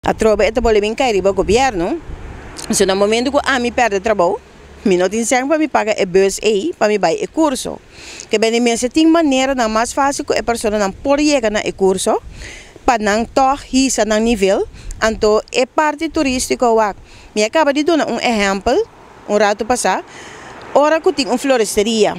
Atrobe e ta bolbe bin kai riba gobièrnu. So na momento ku ami pèrdè trabou, mi no tin sèn pa mi paga e bus ei pa mi bai e kurso. Ke bende mester tin maneranan mas fásil ku e personanan por yega na e kurso pa nan tòg hisa nan nivel. Anto e parti turístiko wak, mi a kaba di duna un ehèmpel un ratu pasá, ora ku tin un floresteria,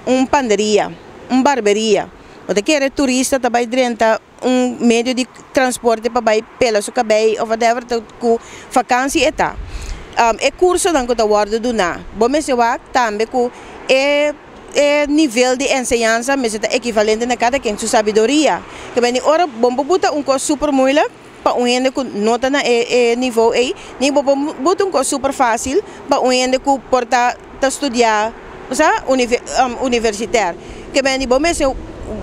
un panderia, un barberia, bo ta kere turista ta bai drenta un medio di transporte pa bai pela su kabei of whatever ta ku vakansi e ta. E kursonan ku ta wòrdu duná, bo mester wak tambe ku e e nivel di enseñansa mester ta ekivalente na kada ken su sabiduria. Ke bini ora bo por buta un kos super moeilijk pa un hende ku no ta na e e nivo ei, ni bo por buta un kos super fásil pa un hende ku por ta ta studia sa universitair. Ke bini bo mester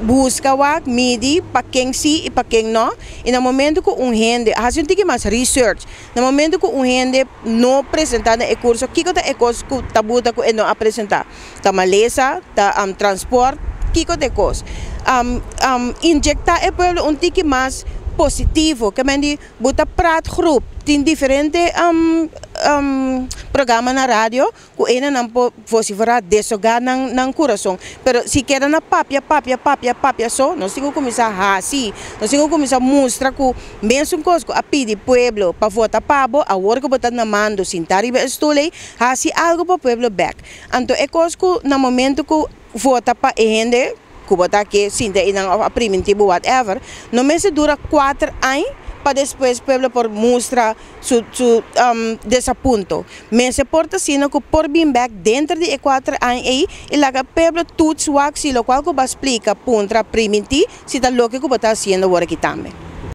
buska wak midi pa ken si i pa ken no, i na momento ku un hende hasi un tiki mas research, na momento ku un hende no presentá na e kurso, kiko ta e kos ku ta buta ku e no a presentá? Ta malesa? Ta transport? Kiko ta e kos? Injektá e pueblo un tiki mas positivo, ke men di bo ta praatgroep, tin diferente programa na radio ku enanan por vosiferá, deshogá nan nan kurason. Pero si keda na papia, papia, papia, papia so, nos tin ku kuminsá hasi, nos tin ku kuminsá mustra ku mesun kos ku a pidi pueblo pa vota pa bo, awor ku bo ta na mando sintá riba e stul ei, hasi algu pa pueblo bèk. Anto e kos ku na momento ku vota pa e hende ku bo ta ke sinta einan òf a primintí bo whatever, no mester dura 4 aña pa despues pueblo por mustra su desapunto. Mester por ta asina ku por bin bèk denter di e 4 aña ei i laga pueblo toets wak si lokual ku bo a splika, puntra, primintí, si ta loke ku bo ta hasiendo awor aki tambe.